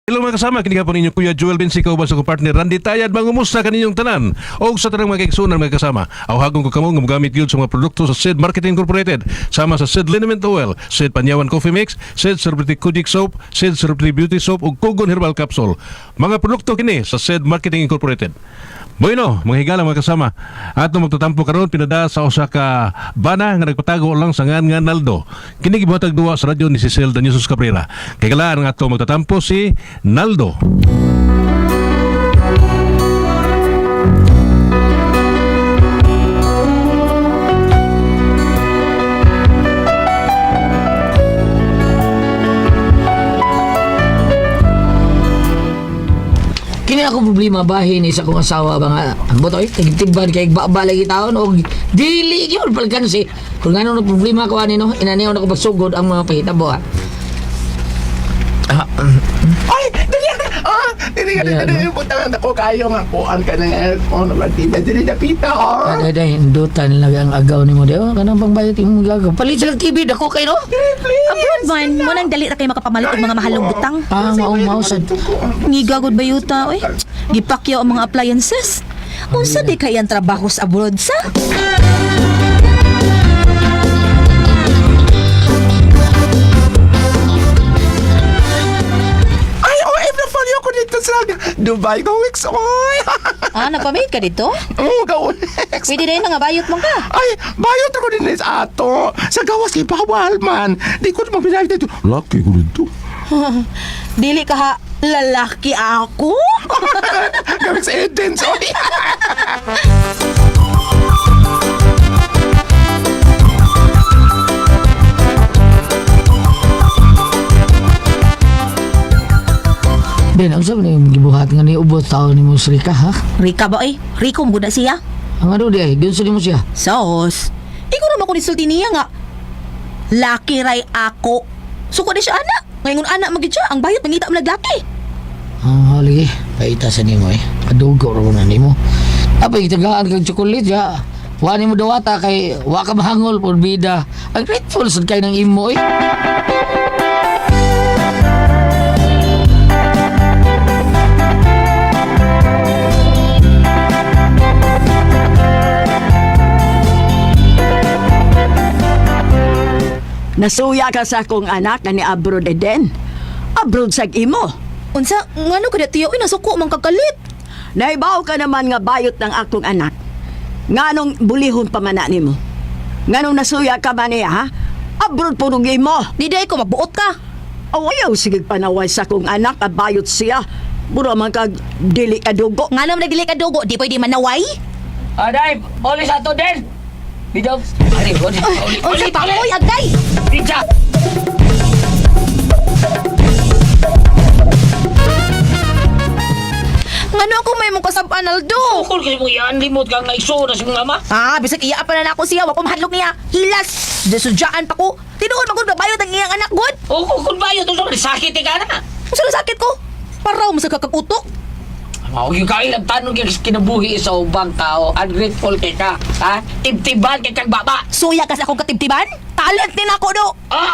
Hello mga kasama, kini po ninyo Kuya Joel Bensico uban sa akong partner Randy Tayad. Mangumusta kaninyong tanan og sa tanang mga kaigsuonan, mga kasama. Awhagon ko kamo nga mogamit gyud sa mga produkto sa Sid Marketing Incorporated sama sa Sid Liniment Oil, Sid Panyawan Coffee Mix, Sid Celebrity Kojic Soap, Sid Celebrity Beauty Soap ug Kugon Herbal Capsule. Mga produkto kini sa Sid Marketing Incorporated. Bueno, mga higala, mga kasama. Ato magtatampo karon pinada sa usa ka bana nga nagpatago lang sa ngan nga Naldo. Kini gibuhatag duwa sa radyo ni Cecil Danyosos Cabrera. Kay kalaan nga ato magtatampo si Naldo. Kini ako problema bahin isa kong asawa ba nga ambot oy tagtibban kay baba lagi taon og dili gyud palkansi kung ngano na problema ko ani no inaniw na ko pagsugod ang mga pahitabo ha. Ay, dali ah, dili ka Ayan, dali butangan ako kayo nga kuan ka ng aircon ba di dili dapita oh. Ay, day, hindutan lang ang agaw nimo di oh kanang pangbayot imong gagaw. Palit sa TV dako kay no. Abroad man, mo nang dali ra kay makapamalit og mga mahalong butang. Ah, mao mao sad. Ngigagod ba yuta, oy? Gipakyaw ang mga appliances. Unsa di kay ang trabaho sa abroad sa? Ay, OFW ko dito sa Dubai go weeks oy. Ah, nagpamit ka dito? Oh, go weeks. Pwede rin nga bayot mo ka. Ay, bayot ako din sa ato. Sa gawas kay bawal man. Di ko mabinayad dito. Lucky ko dito. Dili ka ha, lalaki ako? Gamit sa Eden, sorry. Den ang sa man imong gibuhat nga niubot taon nimo sa Rika ha? Rika ba oy? Rico mo na siya. Ang ano di ay gyud nimo siya. Sos. Ikaw naman ko nisulti niya nga. Laki ray ako. Suko di siya anak. Ngayon anak magid siya, ang bayot mangita mo naglaki. Ah, lagi. Paita sa nimo eh. Kadugo ra na nimo. Apay tagaan kag chocolate ya. Wa nimo dawata kay wa ka mahangol por bida. Ang grateful sad kay ng imo eh. Nasuya ka sa akong anak nga ni abroad eden. Abroad sag imo. Unsa ngano kada tiyo oy nasuko man kagalit. Naibaw ka naman nga bayot ng akong anak. Nganong bulihon pa man na nimo? Nganong nasuya ka man niya, ha? Abroad po nung imo. Di day ko mabuot ka. O ayaw, sige panaway sa akong anak, abayot siya. Mura man kag dili ka dugo. Ngano man nagdili ka dugo, di pwede manaway. Aday, oli sa ato den. Bidaw. Ari, oli, oli, Unsa pa oy agay. Pizza. Ngano ako may mong kasab Aldo? Ukol kay mo yan limot kang naigsuon na sa imong ama. Ah, bisag iya pa na nako siya, wa ko mahadlok niya. Hilas, disudyaan pa ko. Tinuod man gud babayot ang iyang anak gud. O kung bayot unsa man sakit ka na. Unsa na sakit ko? Paraw mo sa kakagutok. Mao gyud ka ilang tanong gyud kinabuhi sa ubang tao. Ungrateful kay ka, ha? Tibtiban kay kag baba. Suya ka sa akong katibtiban? Talent din ako do. Ah!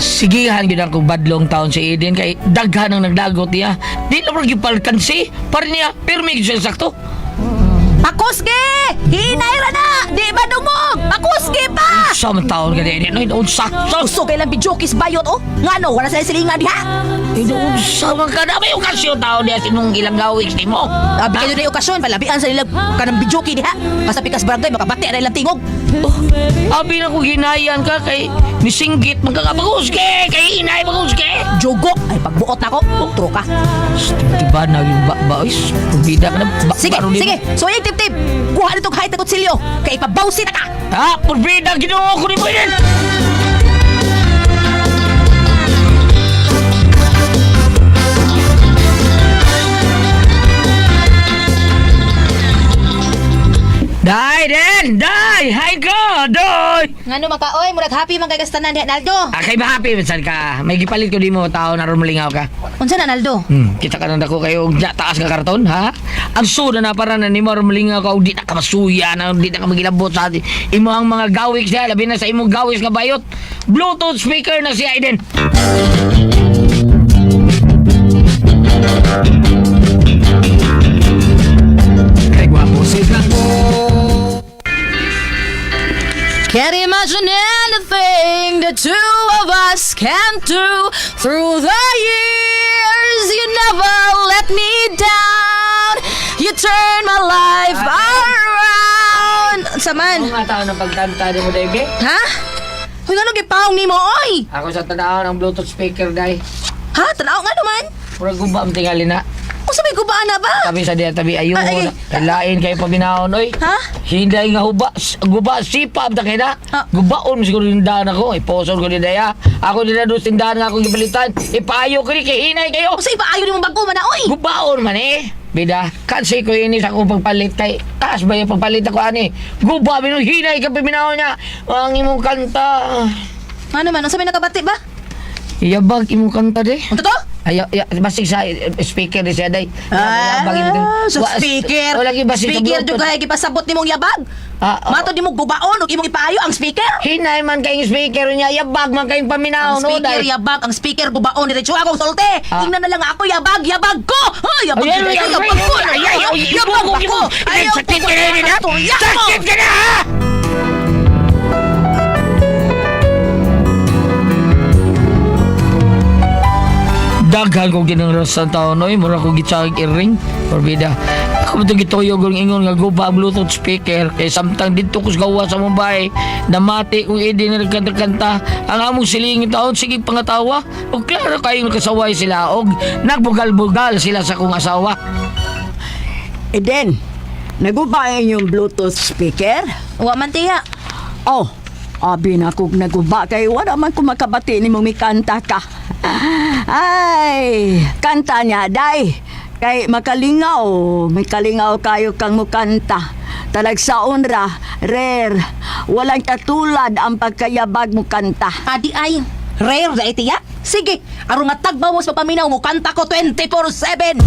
Sigihan gyud ako badlong taon si Eden kay daghan ang nagdagot niya. Di na gyud palkansi para niya pirmi gyud siya sakto. Pakusgi! Hinay ra na! Di ba dungog? Pakusgi pa! Sa man taon ka Eden, no unsa sakto. Gusto kay lang bijokis bayot oh. Ngano wala sa silingan diha? Unsa man ka na may okasyon taon niya sinong ilang gawik nimo. Abi kayo na okasyon palabian sa ilang kanang bijoki diha. Basta pikas barangay makabati na ilang tingog. Oh, abi na ko ginayan ka kay misinggit man ka nga bagusge kay inay bagusge. Jugok ay pagbuot nako. Utro ka. Diba na yung ba is bida ka na ba, Sige, baro nimo. sige. So yung tip-tip. Kuha nitong kahit na kutsilyo. Kay ipabawsi na ka. Ha, purbida Ginoo ko nimo yan. Dai, Den! Dai! Day! Hi ko! Doy! Ngano maka oy, murag happy man kay kastanan diha Naldo. Akay ba happy minsan ka? May gipalit ko di mo tao na malingaw ka. Unsa na Naldo? Kita ka nang dako kayo og taas nga karton, ha? Ang suda na para na nimo aron malingaw ka og di na ka masuya na di na ka magilabot sa ati. Imo ang mga gawiks diha, labi na sa imong gawiks nga bayot. Bluetooth speaker na siya Aiden. Can't imagine anything the two of us can do. Through the years, you never let me down. You turn my life around. Saman? Nga tao ng pagkanta mo, Debe. Ha? Huy, ano gipaong nimo, oy? Ako sa tanaw ng Bluetooth speaker, day. Ha? Tanaw nga naman. Murag guba ang tingali na. Kung sabi ko ba, ana ba? Tabi sa diya, tabi ayun. Ay, ay. Lain kayo pabinahon, oy. Ha? Hinday nga huba, guba, sipa, ang takina. Ah. Gubaon, siguro tindahan ako. Iposon ko din daya. Ako din na doon tindahan nga akong gipalitan. Ipaayo ko ni, kay hinay kayo. Kung sa iba ayaw nimo bago man na, oy. Gubaon man eh. Bida, kansi ko ini sa akong pagpalit kay taas ba yung pagpalit ako ani. Guba, binong hinay ka paminahon niya. Ang imong kanta. Ano man, unsa may nakabati ba? Iyabag imong kanta de. Unsa to? Ay, ay, basig sa speaker ni siya day. Ah, Yabag imong- sa speaker. Wala gyud basig sa Speaker jud Bluetooth. kay gipasabot nimong yabag. Ah, ah. Matod nimo gubaon ug imong ipaayo ang speaker. Hinay man kayong speaker niya, yabag man kayong paminaw, Ang no? speaker Dahil- yabag, ang speaker gubaon diretso akong sulti. Ah. Ingnan na lang ako yabag, yabag ko. Ha, yabag Ay, ay, jud ay, ko, ay, yabag ko. ay, ay, ay, ay, Yabag ay, ako. ay, Ayaw sakit ko ka na, Nina. istorya mo. Sakit ka na, ha? Daghan kong ginangrasan taon, oy. Mura kong gitsagig iring. Orbida. Ako ba itong gituyo kong ingon nga guba ang Bluetooth speaker. Kay samtang dito ko sa gawa sa Mumbai, namati kong idi na nagkanta-kanta. Ang among siling taon, sige pangatawa. O klaro kayong nakasaway sila. Og nagbugal-bugal sila sa kong asawa. Eden, naguba ang inyong Bluetooth speaker? Wa man tiya. Oh, abi na kog naguba kay wala man ko makabati nimo mikanta ka. Ay, kanta niya day. Kay makalingaw, may kalingaw kayo kang mukanta. Talagsaon ra, rare. Walang katulad ang pagkayabag mo kanta. Adi ay rare da tiya. Sige, aron nga tagbaw mo sa paminaw mo kanta ko 24/7.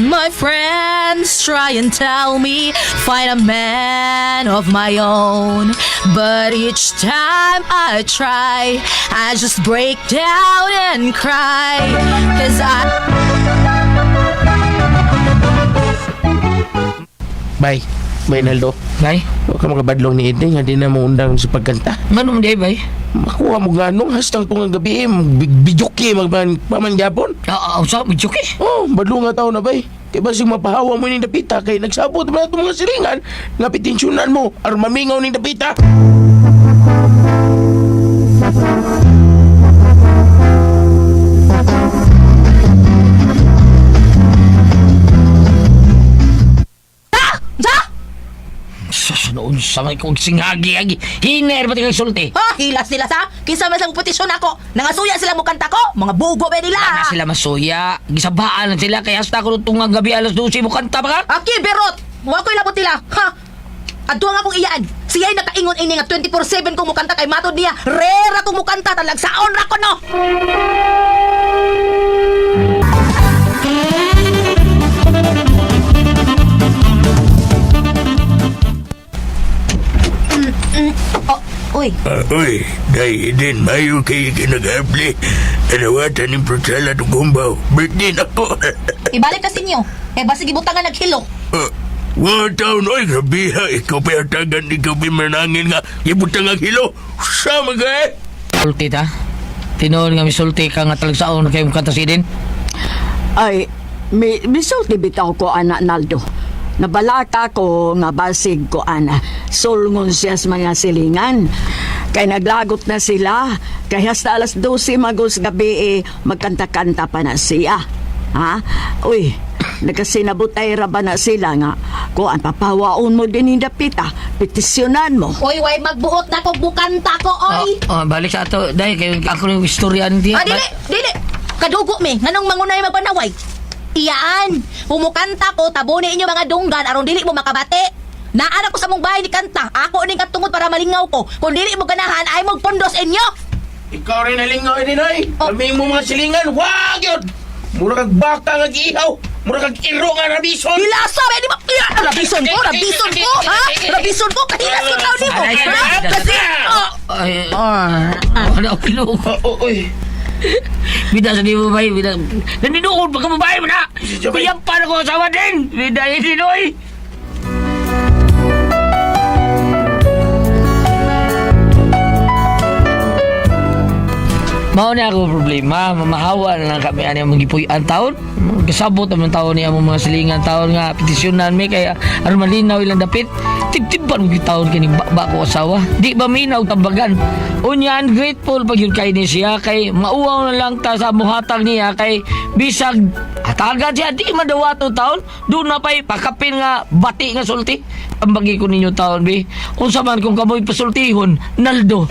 My friends try and tell me find a man of my own, but each time I try, I just break down and cry. 'Cause I Bye. Bye, Naldo. Bay, Huwag ka makabadlong ni Eden nga di na mo undang sa pagkanta. manong di bay? Makuha mo ganong hastang tungang gabi eh. Bijuki magman paman gyapon. Oo, sa medyo eh. Oh, badlong nga tao na bay. Kay basig mapahawa mo ni dapita kay nagsabot man ato mga silingan nga pitensyonan mo aron mamingaw ni dapita. Sa? Sus, noon sa may kong singhagi-agi. Hiner ba kang sulti? Ha, hilas nila sa? Kinsa man sa petisyon ako? Nangasuya sila mo kanta ko? Mga bugo ba nila? Na sila masuya. Gisabaan na sila kaya hasta ko tungang gabi alas 12 mo kanta ba ka? Aki, berot! Wa ko'y labot nila. Ha? Adto nga akong iyaan. Siya'y nakaingon ini nga 24/7 kong mukanta kay matod niya. Rare akong mukanta talagsaon ra ko no. Oh, uy. Uy, day din, mayo kayo kinag-abli. Anawatan ni Prutela Tugumbaw. Birthday na ko. Ibalik na sinyo. Eh, basig ibutangan naghilok. Wa taon, oy, grabe ha. Ikaw pa yatagan, ikaw pa manangin nga. Ibutang ang hilo. Sama ka eh. Sulti ta? Tinuon nga misulti ka nga talagsaon kay mong kanta si Eden. Ay, may, misulti bitaw ko, ana Naldo. Nabalaka ko nga basig ko, ana. Sulngon siya sa mga silingan. Kay naglagot na sila. Kay hasta alas 12 magos gabi, eh, magkanta-kanta pa na siya. Ha? Uy, Nagkasinabutay ra ba na sila nga kuan papawaon mo din dapita, petisyonan mo. Oy, way magbuot na ko bukanta ko, oy. Oh, oh, balik sa ato. Dahil kay ako yung istorya niya. Ah, dili, dili. Kadugo mi, nganong mangunay magpanaway? Iyaan, pumukanta ko, tabuni inyo mga dunggan aron dili mo makabati. Naan ako sa mong bahay ni kanta. Ako ning katungod para malingaw ko. Kung dili mo ganahan, ay magpondos inyo. Ikaw rin nalingaw ni Noy. Oh. Kaming mo mga silingan, wag yun! Mura kag baka nga giihaw. Mura kag iro nga rabison. Hilasa, pwede mo. Iya, rabison ko, rabison ko, ha? Rabison ko, kahilas ko tao nimo. Ay, ay, Ha? ay, ay, Kasi, oh, Ay, oh, ano, pinuko. Oh, oh, oy. Bida sa di mo bay, bida. Naninuod pa ka babae mo na. Kuya pa na ko asawa din. Bida ini noy. Mao na ako problema, mamahawa na lang kami ani ang gipuy ang taon. Kasabot ang taon niya mga silingan taon nga petisyonan mi kaya aron malinaw ilang dapit. Tibtib pa mo taon kini ba ko asawa. Di ba minaw tambagan. Unya ungrateful pag yun kay ni siya kay mauwaw na lang ta sa muhatag niya kay bisag hatagan siya di madawato taon doon na pa'y pakapin nga bati nga sulti. Ambagi ko ninyo taon bi. Unsa man kung kamoy pasultihon, naldo.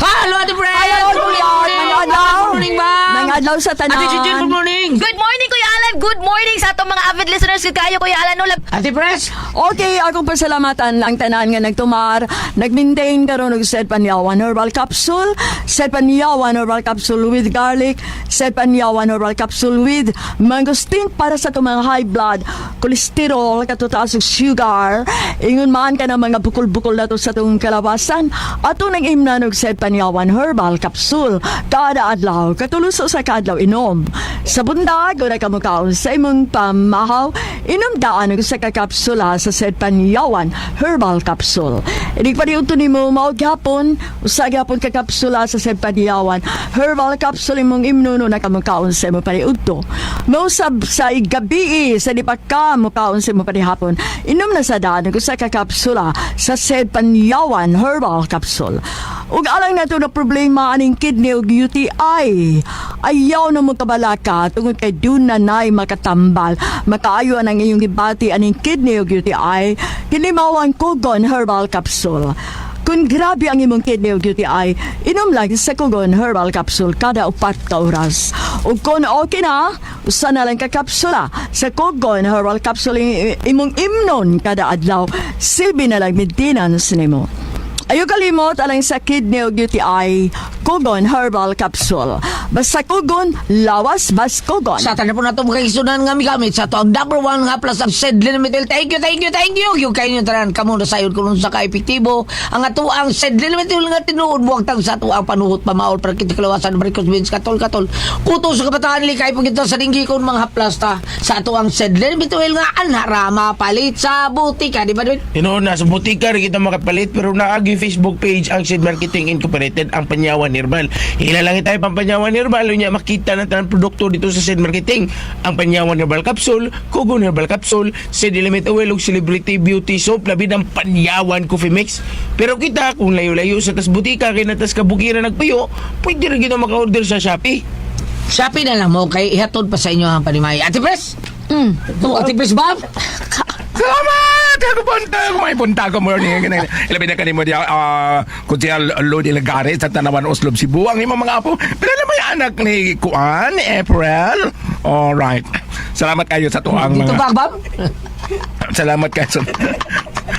Hello, Ate Fred! Hello, Kuya. Mga adlaw. Good morning, ma'am! Mga adlaw sa tanan. Ate Gigi, good morning! Good morning, Kuya Alan. Good morning sa atong mga avid listeners. Good kayo, Kuya Alan. Ulab. Ate Pres! Okay, akong pasalamatan ang tanan nga nagtumar, nag-maintain karon og Sed Panyawan Herbal Capsule, Sed Panyawan Herbal Capsule with garlic, Sed Panyawan Herbal Capsule with mangosteen para sa itong mga high blood, cholesterol, katutaas ug sugar. Ingon man ka ng mga bukol-bukol na to sa itong kalawasan. Ato nang imnan og Sed Panyawan Herbal Capsule kada adlaw, katuluso sa kaadlaw inom. Sa bundag, ora ka mukaon sa imong pamahaw, inom daan og usa ka kapsula sa Sed Panyawan Herbal Capsule. Inig pa niunto nimo mao gyapon, usa gyapon ka kapsula sa Sed Panyawan Herbal Capsule imong imnuno na kamukaon sa imong paniudto. Mausab sa igabi sa di pa ka mukaon sa imong panihapon, inom na sa daan og usa ka kapsula sa Sed Panyawan Herbal Capsule. Ug alang nato na problema aning kidney ug UTI. Ayaw na mo kabalaka tungod kay dun na nay makatambal. Makaayo ang iyong gibati aning kidney ug UTI. Kini mao ang Kugon Herbal Capsule. Kung grabe ang imong kidney ug UTI, inom lang sa Kugon Herbal Capsule kada 4 ka oras. Ug kung okay na, usa na lang ka kapsula sa Kugon Herbal Capsule imong imnon kada adlaw. Silbi na lang maintenance nimo. Ayaw kalimot alang sa kidney ug UTI, Kugon Herbal Capsule. Basta Kugon, lawas bas Kugon. Sa tanan po na ito makikisunan nga migamit sa to ang number one nga plus ang Sed Limited. Thank you, thank you, thank you. Yung kayo nyo tanan, kamo na sayon kung sa ka-epektibo. Ang ato ang Sed Limited nga tinuod buwag tang sa ato ang panuhot pamaol para kita kalawasan Marcos Vince katol katol. Kuto sa kabataan likay pag ito sa dinggi kung mga haplas ta sa ato ang Sed Limited nga anharama palit sa butika. Di ba, Dwin? Tinuod na, sa butika rin kita makapalit pero naagi Facebook page ang Seed Marketing Incorporated ang Panyawan Herbal. Ilalangin tayo pang Panyawan Herbal unya makita na tanang produkto dito sa Seed Marketing. Ang Panyawan Herbal Capsule, Kugon Herbal Capsule, Seed Element Oil ug Celebrity Beauty Soap labi ng Panyawan Coffee Mix. Pero kita kung layo-layo sa tas butika kay na tas kabukiran nagpuyo, pwede rin kita maka-order sa Shopee. Shopee na lang mo kay ihatod pa sa inyo ang panimay. Ate Pres! Mm. Ate Pres ba? Salamat! Ako buntag! May buntag ko morning. Ilabi na kanimo diya, kung siya Lodi Lagares sa Tanawan Oslob, Cebu. Ang imong mga apo. Pero alam mo yung anak ni Kuan, April. Alright. Salamat kayo sa tuang Dito mga... ba, Bab? Salamat kayo sa...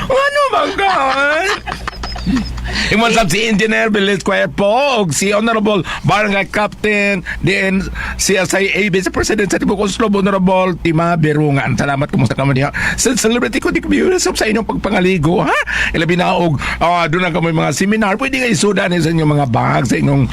Ano ba God? Imong sab si Engineer Bilis Cuerpo ug si Honorable Barangay Captain din CSIA Vice President sa Tibok Oslo Honorable Tima Berungan. Salamat, kumusta ka man diha? Sa celebrity ko di sa inyong pagpangaligo ha. Ilabi na og doon na kamo mga seminar pwede nga isudan sa inyong mga bag sa inyong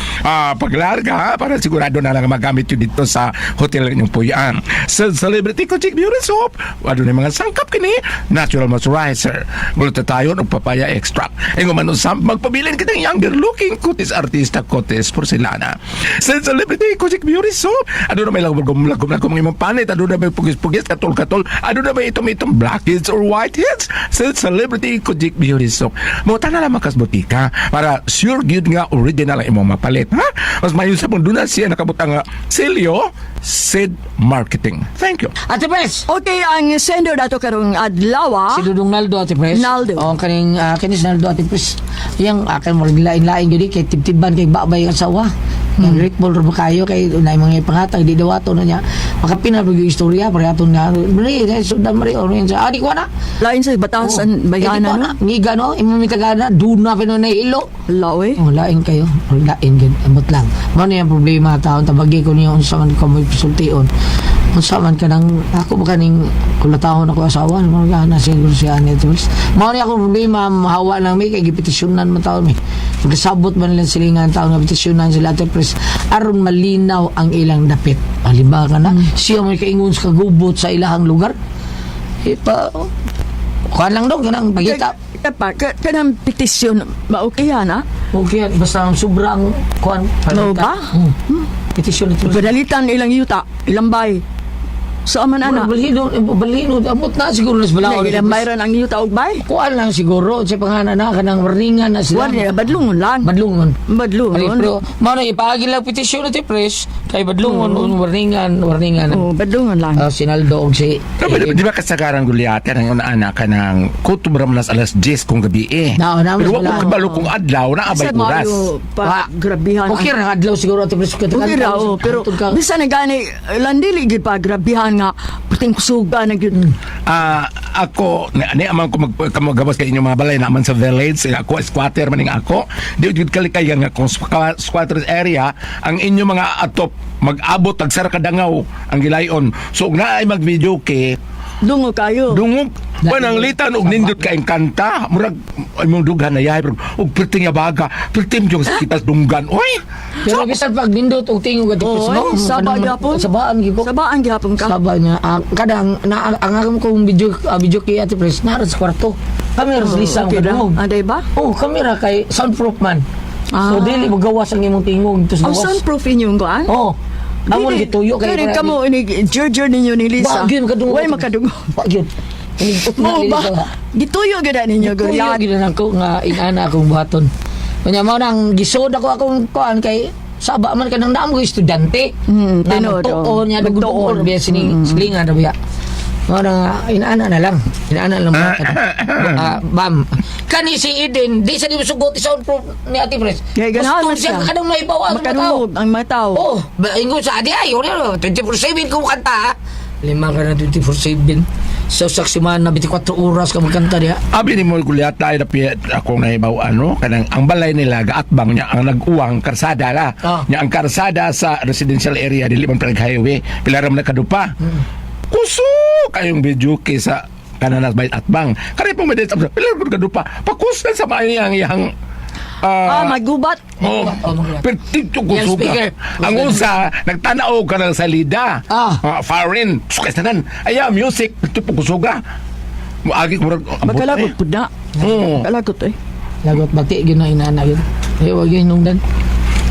paglarga ha? Para sigurado na lang magamit yun dito sa hotel inyong puyan. Sa Celebrity Kuchik Beauty Soap, adunay mga sangkap kini natural moisturizer, glutathione ug papaya extract. Ingon man usab Magpabilin kitang younger looking kutis artista kutis porcelana. Sa Celebrity Kojik Beauty Soap. Ano na may lagom-lagom ang imong panit? Ano na may pugis-pugis, katol-katol? Ano na may itom-itom blackheads or whiteheads? Sa Celebrity Kojik Beauty Soap. Mo na lamang kas botika para sure gyud nga original ang imong mapalit. Ha? Mas mayo sa pong doon siya nakabutang nga Celio Sid Marketing. Thank you. Ate Pres! Okay, ang sender dato karong adlaw. Si Dudong Naldo, Ate Pres. Naldo. Oo, ang kaning, kanis Naldo, Ate Pres. Yang akin mo lain-lain yun eh, kay tibtiban, kay babay ang sawa. Yang grateful ra ba kayo kay unay mga ipangatag, di daw ato na niya. Makapina yung istorya, pare ato na. Mari, sundan mari, ano yun sa, di ko na. Lain sa batasan bayana Eh, di ko no. na. Ngiga no, imamitaga na, duna pa na ilo. Law eh. Oh, lain kayo. Or lain gid ambot lang. Mao ni ang problema taon tabagi ko niyo unsa man ko mo sultion. Unsa man kanang ako ba kaning kulatahon ako asawa mo na siguro siya ni Tools. Mao ni akong problema mahawa lang mi kay gipetisyonan man taon mi. Magsabot man lang sila nga taon nga petisyonan sila Ate Pres aron malinaw ang ilang dapit. Halimbawa ka na siya may kaingon sa kagubot sa ilahang lugar. Ipa kuan lang dong kanang pagita. Kapa, kanang petisyon ba okay yan ah? Okay, basta ang sobrang kuan. Mao ba? Petisyon ito. Padalitan ilang yuta, ilang bay. So aman ana. Balino, balino, amot na siguro nas Na, balaod. ilang bay ron ang yuta og bay. Kuan lang siguro, sa pangana na kanang warningan na sila. Wala nila badlungon lang. Badlungon. Badlungon. Pero mao na ipaagi lang petisyon ati pres kay badlungon mm. Warningan, warningan. Oh, badlungon lang. Ah, sinaldo og si Pero, di ba kasagaran gulyate ng una-ana ka ng kutob ra man alas 10 kung gabi eh. Na, Pero wa wala. ko kabalo kung adlaw na abay Sa oras. Mario pa grabihan. Okay ra adlaw siguro ati pres Okay ra oh, pero bisan na gani landili gid pa grabihan nga puting kusuga na gyud. Ah, ako ni, ni aman ko mag kamagawas kay inyong mga balay na man sa village eh, ako squatter man ning ako di jud kalikayan nga kung squatters area ang inyong mga atop mag-abot tag sar kadangaw ang gilayon so ug naay mag video kay Dungo kayo. dungog pa nang litan og nindot ka kanta murag imong dughan na yahay pero og perting yabaga perting yung kita dunggan oy. Pero bisan pag nindot og tingog ati pres Oy, no. saba gyapon. Sabaan gyud ko. Sabaan gyapon ka. Saba niya. Ah, kadang na ang akong kong video video kay Ate Pres nara sa kwarto. Kami ra sa lisang okay ra. kadungog. Anday ba? Oh, kamera kay soundproof man. Ah. So dili magawas ang imong tingog tos Ang gawas. soundproof inyong kuan? Oh. Amo Dili, gituyo kay kani kamo ini jurjur ninyo ni Lisa. Wa gyud makadungog. Way makadungog. Wa gyud. Ini Mo ba? Gituyo gyud na ninyo Gituyo Goliath. gyud na ko nga inana akong buhaton. Kanya mao nang gisod ako akong kuan kay saba man kanang naamo ko estudyante. Na Tinuod, oh. magtuon niya Magtuon. dugod biya sini silingan ra biya. Mao na nga, inaana na lang. Inaana lang buhaton. Ah, bam. Kani si Eden, di sa di sugot soundproof ni Ate Pres. Kay ganahan man Gusto siya. kanang maibaw ang mga tao. Makadungog ang mga tao. Oh, ba ingon sa adi ay, wala 24/7 ko kanta. Ha? Lima ka na 24/7. Sa saksiman na 24 oras ka magkanta diha. Abi ni mo gulyata ay napi akong nahibaw ano kanang ang balay nila gaatbang niya ang nag-uwang karsada ra. Ah. Nya ang karsada sa residential area dili man pala highway pila ra man nakadupa. Kusog kayong video kay sa kananas bay atbang. Kani pong medit pila ra man kadupa. Pakus na sa mga iyang iyang Magubat. Oh, Oh, magubat. pero tigto Yan, kusuga. speaker. Ang usa nagtanaw ka ng salida. Ah. Foreign. Sukay tanan. Aya music tigto kusuga. Muagi ko murag ambot, Magkalagot eh. pud na. Oo. Kalagot eh. Lagot bati gyud na inaana gyud. Eh wag gyud nungdan.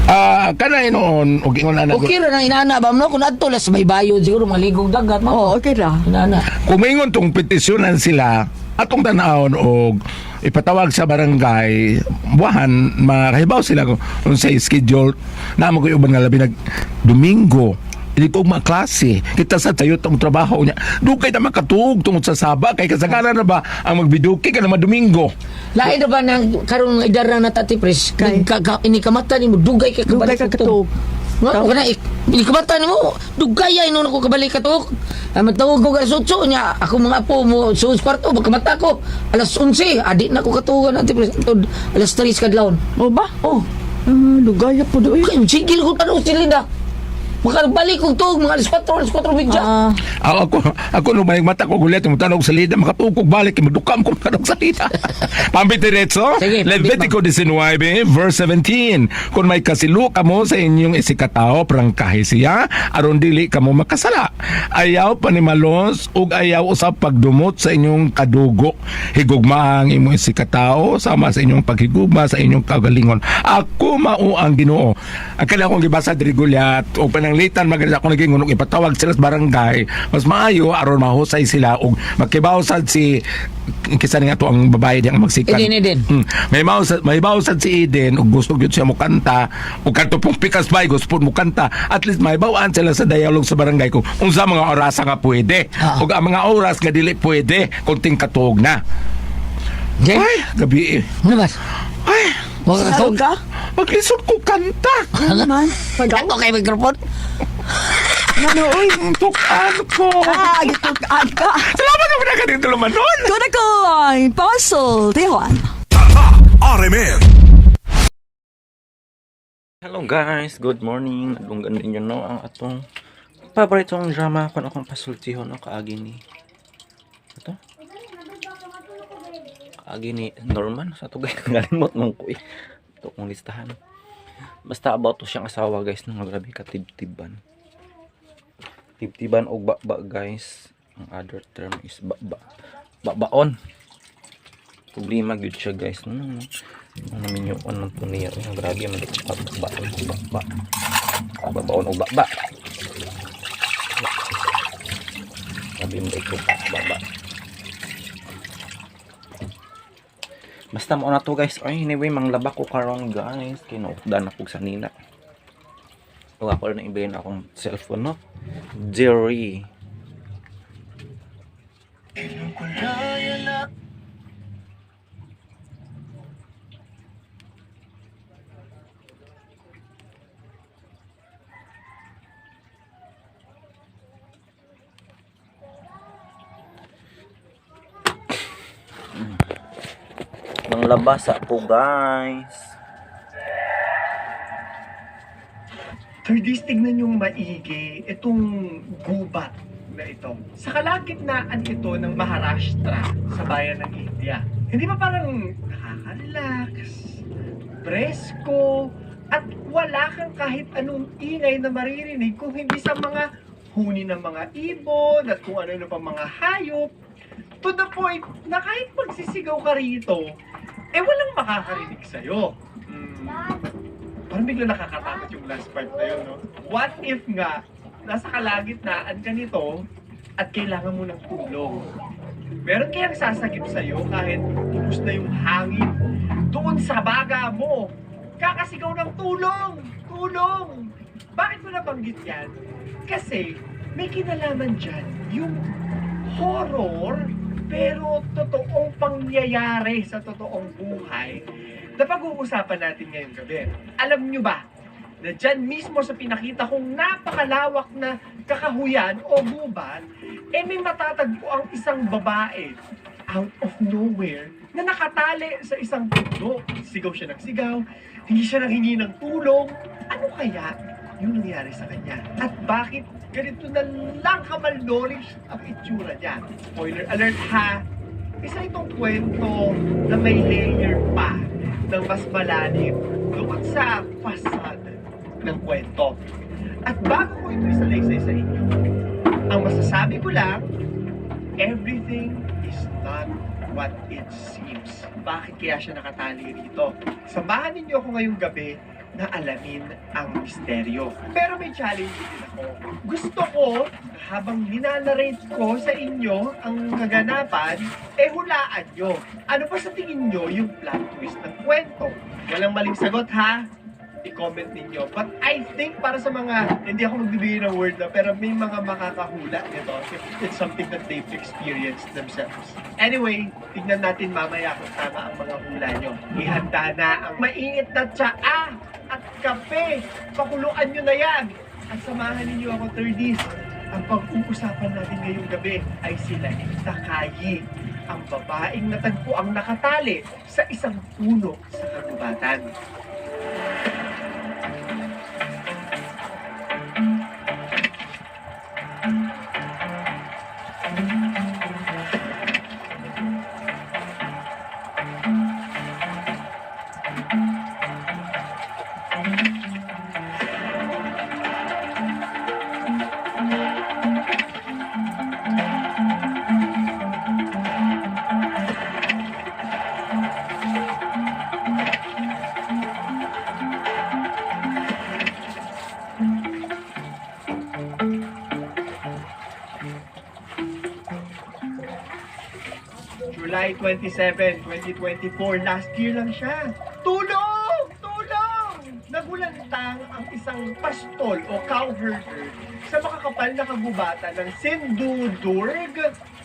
Ah, kanay noon og ingon ana. Okay ra nang inaana ba no kung adto las may bayod siguro maligog dagat mo. Oh, okay ra. Inaana. Kung maingon tong petisyonan sila atong tan-awon og ipatawag sa barangay buwahan makahibaw sila kung unsay schedule na mo koy uban nga labi nag Domingo hindi ko mga klase kita sa tayo tong trabaho niya dugay na makatuog tungod sa Saba kay kasagaran na ba ang magbiduki ka na Domingo. Lain ra ba nang karong edad na natati pres Kay. ini kamata nimo dugay kay Dugay kabalik ka katuog. Nga kana ini kamata nimo dugay ay noon ako kabalik katuog. Ay magtawag ko alas 8 nya ako mga apo mo sus kwarto magkamata ko alas 11 adi na ko katuogan ati pres Tod, alas 3 kadlawon. O ba? Oh, Ah, lugaya po doy. kay sigil ko tanaw si Linda. Makabalik kog tuog mga alas 4, alas 4:30. Ah, Ako, ako, ako nung may mata ko gulit, mo tanog salida, makatugog balik, magdukam ko tanog salida. Pambit diretso, Sige, pambit, Levitico 19, verse 17. Kung may kasilo kamo sa inyong isikatao, prangkahi siya, aron dili kamo makasala. Ayaw panimalos, ug ayaw usab pagdumot sa inyong kadugo. Higugma ang imong isikatao, sama sa inyong paghigugma sa inyong kagalingon. Ako mao ang Ginoo. Ang kailangan kong gibasa diri gulyat o pananglitan maganda ako naging unong ipatawag sila sa barangay mas maayo aron mahusay sila og makibaw sad si kisa ni ato ang babae diyang magsikan. Eden, Eden. May bawsad si Eden ug gusto gyud siya mokanta ug kadto pong pikas bay gusto pud mokanta, at least may bawaan sila sa dialogue sa barangay kung unsa mga orasa nga pwede ug ang mga oras nga dili pwede kunting katuog na. Okay. Ay, gabi eh. Ano ba? Ay, Wa ka Ano tuog. ka? maglisod ko kanta. Ano man? Pag Ako kay microphone. Ano, uy? Tukan ko. Ah, gitukaan ka. Salamat na pinagkating tulumanon. Kuna ko ang puzzle, Tijuan. RMN. Hello guys, good morning. Nadunggan ninyo no ang atong paboritong drama kung akong pasultihon no kaagi ni ito. Kaagi ni Norman sa tugay nalimot man ko eh. Ito kong listahan. Basta about to siyang asawa guys no nga grabe ka tibtiban. Tibtiban og bakba guys. Ang other term is bakba. Bakbaon. Problema gyud siya guys no. No. Ang naminyoon ng tuniya. Ang grabe man ito bakbaon og bakba. Babaon og bakba. Grabe man ito bakba. Basta mo na to guys. Ay, anyway, manglaba ko karon guys. Kinuutdan ako sa nina. O ako na ibilin akong cellphone no. Jerry. Manglabasa ko guys. Thirties, tignan yung maigi itong gubat na ito. Sa kalagitnaan ito ng Maharashtra sa bayan ng India. Hindi ba parang nakaka-relax, presko, at wala kang kahit anong ingay na maririnig kung hindi sa mga huni ng mga ibon at kung ano-ano pa mga hayop. To the point na kahit magsisigaw ka rito, eh walang makakarinig sa'yo. Parang bigla nakakatakot yung last part na yun, no? What if nga, nasa kalagitnaan ka nito at kailangan mo ng tulong? Meron kayang sasagip sa'yo kahit ubus na yung hangin doon sa baga mo. Kakasigaw ng tulong! Tulong! Bakit mo nabanggit yan? Kasi may kinalaman dyan yung horror pero totoong pangyayari sa totoong buhay na pag-uusapan natin ngayong gabi. Alam nyo ba na dyan mismo sa pinakita kong napakalawak na kakahuyan o gubat, eh may matatagpo ang isang babae out of nowhere na nakatali sa isang puno. Sigaw siya ng sigaw, hingi siya ng hingi ng tulong. Ano kaya yung nangyari sa kanya? At bakit ganito na lang kamalnourished ang itsura niya? Spoiler alert ha! Isa itong kwento na may layer pa ng mas malalim doon sa facade ng kwento. At bago ko ito isalaysay sa inyo, ang masasabi ko lang, everything is not what it seems. Bakit kaya siya nakatali rito? Samahan ninyo ako ngayong gabi na alamin ang misteryo. Pero may challenge din ako. Gusto ko, na habang ninanarrate ko sa inyo ang kaganapan, eh hulaan nyo. Ano pa sa tingin nyo yung plot twist ng kwento? Walang maling sagot ha? I-comment ninyo. But I think para sa mga, hindi ako magbibigay ng word na, pero may mga makakahula nito if it's something that they've experienced themselves. Anyway, tignan natin mamaya kung tama ang mga hula nyo. Ihanda na ang mainit na tsaa at kape. Pakuluan nyo na yan. At samahan ninyo ako, 30s. Ang pag-uusapan natin ngayong gabi ay sila Takayi, ang babaeng natagpo ang nakatali sa isang puno sa kagubatan. July 27, 2024, last year lang siya. Tulong! Tulong! Nagulantang ang isang pastol o cow herder sa makakapal na kagubatan ng Sindhudurg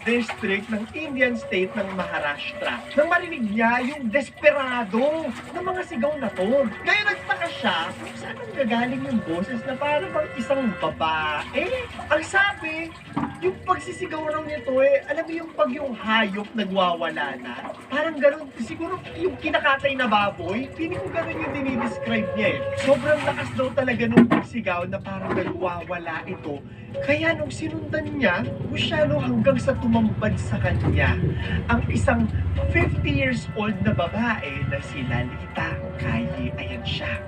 District ng Indian state ng Maharashtra. Nang marinig niya yung desperado ng mga sigaw na to. Ngayon nagtaka siya kung saan ang gagaling yung boses na parang bang isang babae. Ang sabi, yung pagsisigaw raw nito eh, alam mo yung pag yung hayop nagwawala na, parang ganun, siguro yung kinakatay na baboy, feeling ko ganun yung dinidescribe niya eh. Sobrang lakas daw talaga nung pagsigaw na parang nagwawala ito. Kaya nung sinundan niya, masyado hanggang sa tumambad sa kanya ang isang 50 years old na babae na si Lalita Kaye. Ayan siya.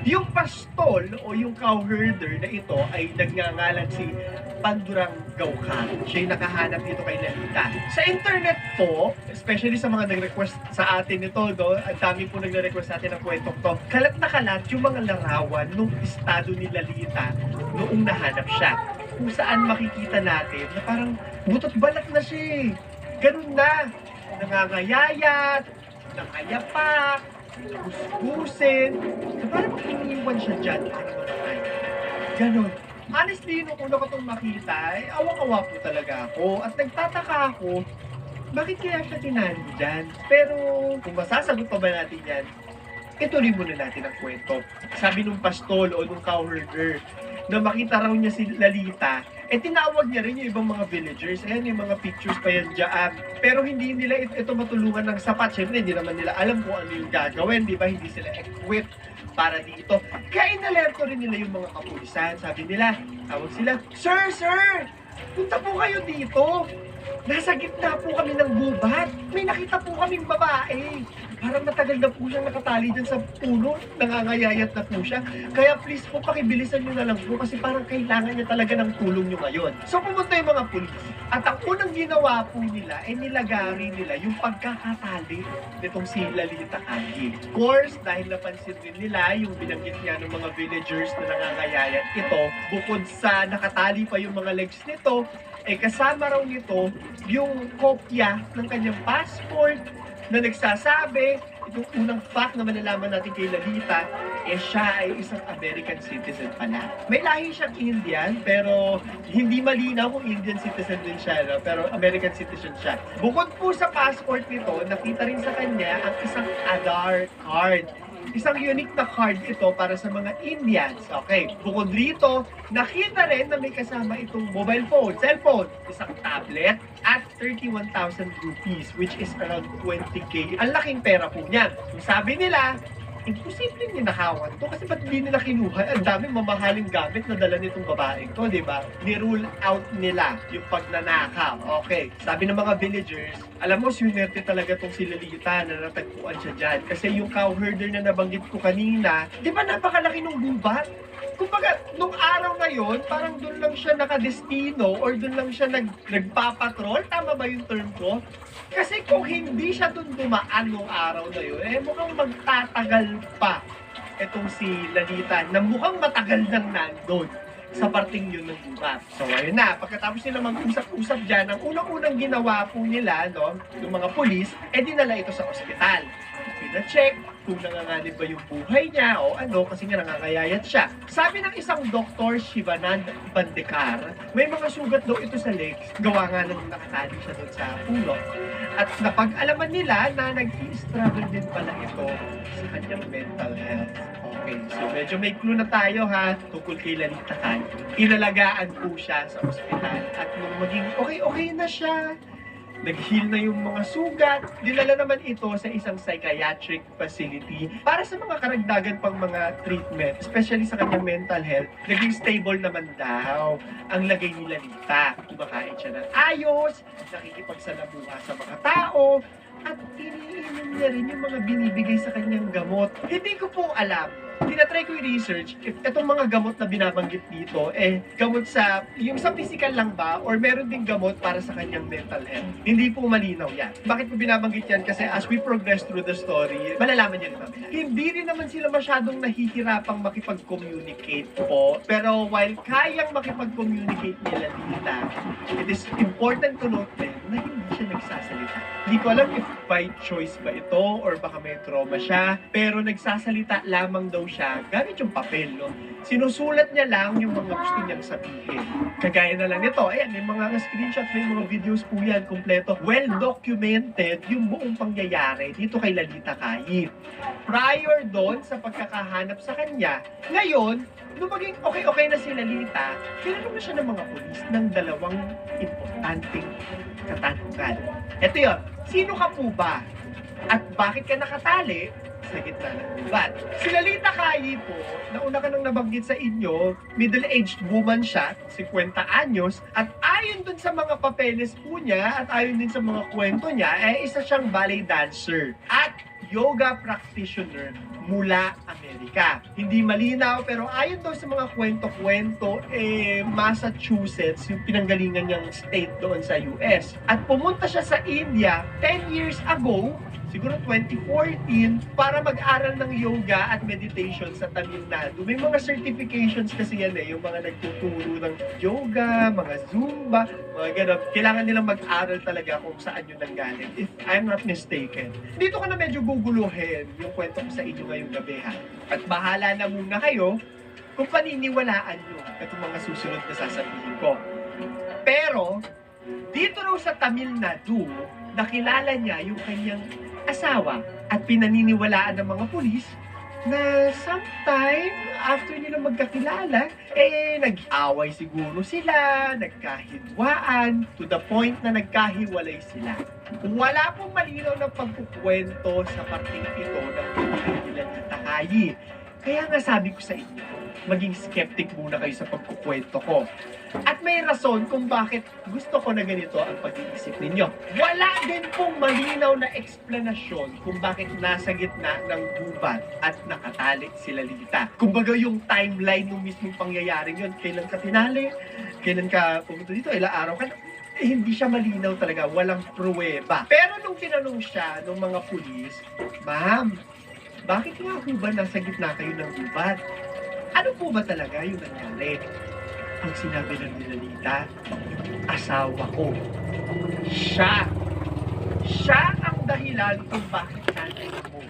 Yung pastol o yung cow herder na ito ay nagngangalan si Pandurang Gaukar. Siya yung nakahanap dito kay Lalita. Sa internet po, especially sa mga nag-request sa atin nito, no, ang dami po nagre-request sa atin ng kwentong to, kalat na kalat yung mga larawan nung estado ni Lalita noong nahanap siya. Kung saan makikita natin na parang butot balat na siya eh. Ganun na. Nangangayayat, nakayapak, kuskusin. Na parang iniwan siya dyan para mamatay. Ganon. Honestly, nung una ko itong makita, eh, awang-awa po talaga ako. At nagtataka ako, bakit kaya siya tinali dyan? Pero kung masasagot pa ba natin yan, ituloy muna natin ang kwento. Sabi nung pastol o nung cowherder, na makita raw niya si Lalita, eh tinawag niya rin yung ibang mga villagers. Ayan, yung mga pictures pa yan dyan. Pero hindi nila ito matulungan ng sapat. Siyempre, hindi naman nila alam kung ano yung gagawin, di ba? Hindi sila equipped para dito. Kaya inalerto rin nila yung mga kapulisan. Sabi nila, tawag sila, "Sir, sir! Punta po kayo dito! Nasa gitna po kami ng gubat. May nakita po kaming babae. Parang matagal na po siyang nakatali dyan sa puno. Nangangayayat na po siya. Kaya please po, pakibilisan nyo na lang po kasi parang kailangan niya talaga ng tulong nyo ngayon." So pumunta yung mga pulis. At ang unang ginawa po nila, ay nilagari nila yung pagkakatali nitong si Lalita Kaye. Of course, dahil napansin din nila yung binanggit niya ng mga villagers na nangangayayat ito, bukod sa nakatali pa yung mga legs nito, eh kasama raw nito yung kopya ng kanyang passport na nagsasabi, itong unang fact na malalaman natin kay Lalita, eh siya ay isang American citizen pala. May lahi siyang Indian, pero hindi malinaw kung Indian citizen din siya, no? Pero American citizen siya. Bukod po sa passport nito, nakita rin sa kanya ang isang Aadhaar card. Isang unique na card ito para sa mga Indians. Okay. Bukod rito, nakita rin na may kasama itong mobile phone, cellphone, isang tablet, at 31,000 rupees, which is around 20K. Ang laking pera po niyan. Kung sabi nila, imposible ninakawan to kasi ba't di nila kinuha? Ang daming mamahaling gamit na dala nitong babaeng to, di ba? Ni-rule out nila yung pagnanakaw. Okay. Sabi ng mga villagers, alam mo, swinerte talaga tong si Lalita na natagpuan siya dyan. Kasi yung cow herder na nabanggit ko kanina, di ba napakalaki nung gubat? Kumbaga, nung araw na yon, parang doon lang siya nakadestino or doon lang siya nagpapatrol. Tama ba yung term ko? Kasi kung hindi siya doon dumaan nung araw na yun, eh mukhang magtatagal pa itong si Lalita na mukhang matagal nang nandun sa parting yun ng gubat. So ayun na, pagkatapos nila mag-usap-usap dyan, ang unang-unang ginawa po nila, no, ng mga pulis, eh dinala ito sa ospital. Pina-check kung nanganganib ba yung buhay niya o ano, kasi nga nangangayayat siya. Sabi ng isang doktor, Shivanand Bandekar, may mga sugat daw ito sa legs, gawa nga nung nakatali siya doon sa puno. At napag-alaman nila na nag-i-struggle din pala ito sa kanyang mental health. Okay, so medyo may clue na tayo ha tungkol kay Lalita Khan. Inalagaan po siya sa ospital at nung maging okay-okay na siya, nag-heal na yung mga sugat, dinala naman ito sa isang psychiatric facility para sa mga karagdagan pang mga treatment, especially sa kanyang mental health. Naging stable naman daw ang lagay ni Lalita. Kumakain siya ng ayos, nakikipagsalamuha sa mga tao, at iniinom niya rin yung mga binibigay sa kanyang gamot. Hindi ko po alam. Tinatry ko yung research if itong mga gamot na binabanggit dito, eh, gamot sa, yung sa physical lang ba, or meron din gamot para sa kanyang mental health. Hindi po malinaw yan. Bakit ko binabanggit yan? Kasi as we progress through the story, malalaman niyo rin mamaya. Hindi rin naman sila masyadong nahihirapang makipag-communicate po. Pero while kayang makipag-communicate nila Lalita, it is important to note din na hindi siya nagsasalita. Hindi ko alam if by choice ba ito or baka may trauma siya, pero nagsasalita lamang daw siya gamit yung papel, no? Sinusulat niya lang yung mga gusto niyang sabihin. Kagaya na lang nito, ayan, may mga screenshot, may mga videos po yan, kompleto. Well documented yung buong pangyayari dito kay Lalita Kayi. Prior doon sa pagkakahanap sa kanya, ngayon, nung maging okay-okay na si Lalita, tinanong na siya ng mga polis ng dalawang importanteng katanungan. Ito yun, sino ka po ba? At bakit ka nakatali sa gitna ng gubat? Si Lalita Kayi po, nauna ko nang nabanggit sa inyo, middle-aged woman siya, 50 anyos, at ayon dun sa mga papeles po niya, at ayon din sa mga kwento niya, eh isa siyang ballet dancer at yoga practitioner mula Amerika. Hindi malinaw, pero ayon daw sa mga kwento-kwento, eh, Massachusetts yung pinanggalingan niyang state doon sa US. At pumunta siya sa India 10 years ago, siguro 2014, para mag-aral ng yoga at meditation sa Tamil Nadu. May mga certifications kasi yan eh, yung mga nagtuturo ng yoga, mga Zumba, mga ganun. Kailangan nilang mag-aral talaga kung saan yun nanggaling, if I'm not mistaken. Dito ko na medyo guguluhin yung kwento ko sa inyo ngayong gabi, ha. At bahala na muna kayo kung paniniwalaan nyo itong mga susunod na sasabihin ko. Pero, dito raw sa Tamil Nadu, nakilala niya yung kanyang asawa at pinaniniwalaan ng mga pulis na sometime after nila magkakilala, eh nag-away siguro sila, nagkahidwaan, to the point na nagkahiwalay sila. Wala pong malinaw na pagkukwento sa parteng ito ng buhay nila ni Takayi. Kaya nga sabi ko sa inyo, maging skeptic muna kayo sa pagkukwento ko. At may rason kung bakit gusto ko na ganito ang pag-iisip ninyo. Wala din pong malinaw na eksplanasyon kung bakit nasa gitna ng gubat at nakatali si Lalita. Kumbaga, yung timeline ng mismong pangyayaring yun, kailan ka tinali, kailan ka pumunta dito, ilang araw ka na, eh, hindi siya malinaw talaga, walang pruweba. Pero nung tinanong siya ng mga pulis, "Ma'am, bakit nga po ba nasa gitna kayo ng gubat? Ano po ba talaga yung nangyari?" Ang sinabi lang ni Lalita, "Yung asawa ko. Siya. Siya ang dahilan kung bakit nandito ako.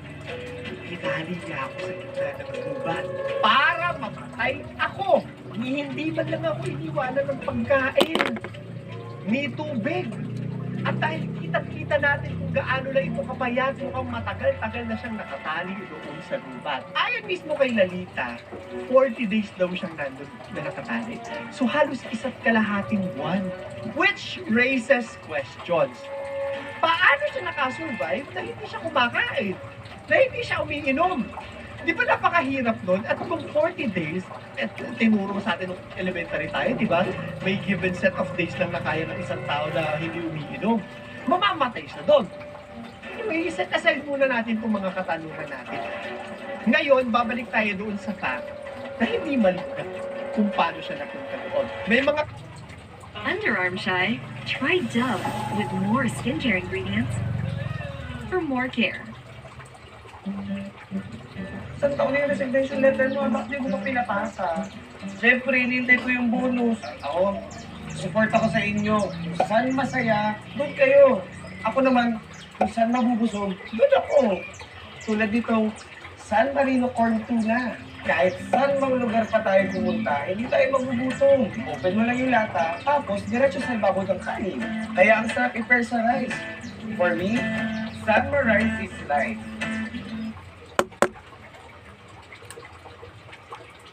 Tinali niya ako sa gitna ng gubat para mamatay ako. Ni hindi man lang ako iniwanan ng pagkain, ni tubig." At dahil kitang-kita natin kung gaano lang ito kapayat, mukhang matagal-tagal na siyang nakatali doon sa gubat. Ayon mismo kay Lalita, 40 days daw siyang nandun na nakatali. So halos isa't kalahating buwan. Which raises questions. Paano siya nakasurvive na hindi siya kumakain? Na hindi siya umiinom? Di ba napakahirap nun? At kung 40 days, at tinuro sa atin nung elementary tayo, di ba? May given set of days lang na kaya ng isang tao na hindi umiinom. Mamamatay siya doon. Anyway, set aside muna natin itong mga katanungan natin. Ngayon, babalik tayo doon sa fact na hindi malinaw kung paano siya napunta doon. May mga Underarm shy? Try Dove with more skincare ingredients for more care. Isang taon na yung resignation letter mo, bakit di mo pa pinapasa? Siyempre, hinihintay ko yung bonus. Ako, support ako sa inyo. Kung saan masaya, doon kayo. Ako naman, kung saan mabubusog, doon ako. Tulad nitong San Marino Corn Tuna. Kahit saan mang lugar pa tayo pumunta, hindi tayo magugutom. Open mo lang yung lata, tapos diretso sa ibabaw ng kanin. Kaya ang sarap i-pair sa rice. For me, Sanma Rice is life.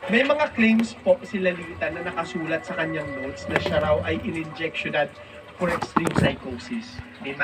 May mga claims po si Lalita na nakasulat sa kanyang notes na siya raw ay in-injectionan for extreme psychosis. May